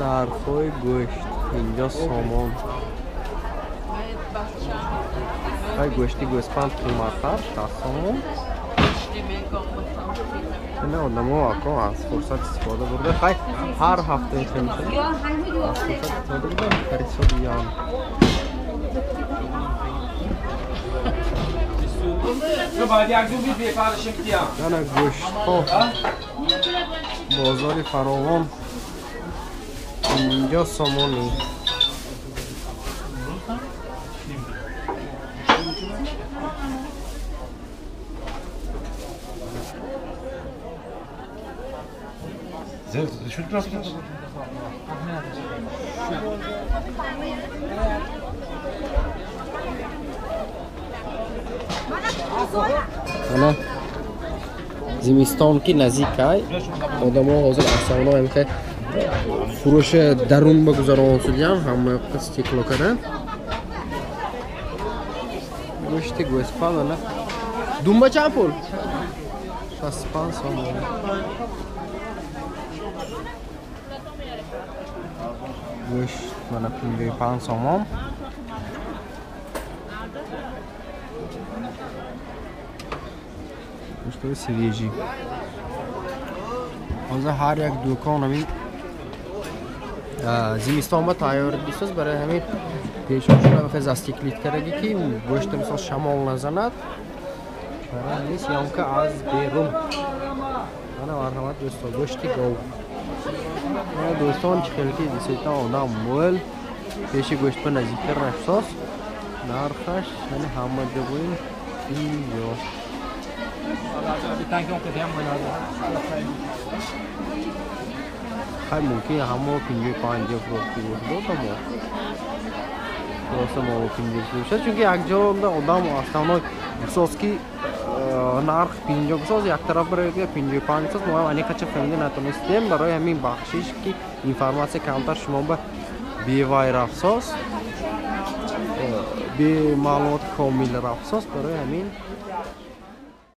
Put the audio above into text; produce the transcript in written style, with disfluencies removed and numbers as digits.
Нархҳои гӯшт 50 сомон. Ай гӯшти гӯспанд қиматтар 60 сомон. Ина одамо ако аз фурсат истифода бурда, хай ҳар ҳафта хел аз фурсат истифода бурда харидсодиян. Ана гӯштҳо бозори фаровон 50 сомонӣ. Ана зимистон ки наздикай одамо ҳозир асавно ҳамихе фурӯши дарун ба гузарон шудиям, ҳама yoqqa стекло кардан. Гӯшти гӯспанд ана думба чанд пул? 65 сомон. Гӯшт мана 55 сомон. Гӯштҳои свежий. Ҳозир ҳар як дукон ҳамин зимистон ба тайёр бисоз, барои ҳамин пешошона бихе застеклить кардаги ки гӯшта мисол шамол назанад. Барои ҳамин съёмка аз берун. Ана марҳамат дӯсто, гӯшти гов. Ана дӯстон чӣ хел ки дисета одам мӯл пеши гӯшт ба наздиктар нашсос. Нархаш яъне ҳама ҷо буин 50. Хай мумкин ҳамо 55 фурӯхти бошад одамо. Хулоса мо 50 фурӯшад, чунки якҷо одам основной бисоз ки нарх 50 бисоз, як тараф барои 55 бисоз, мо ҳам аниқача фаҳмида натонистем. Барои ҳамин бахшиш ки информатсия камтар шумо ба бевай рафсоз, бемаълумоти комил рафсоз, барои ҳамин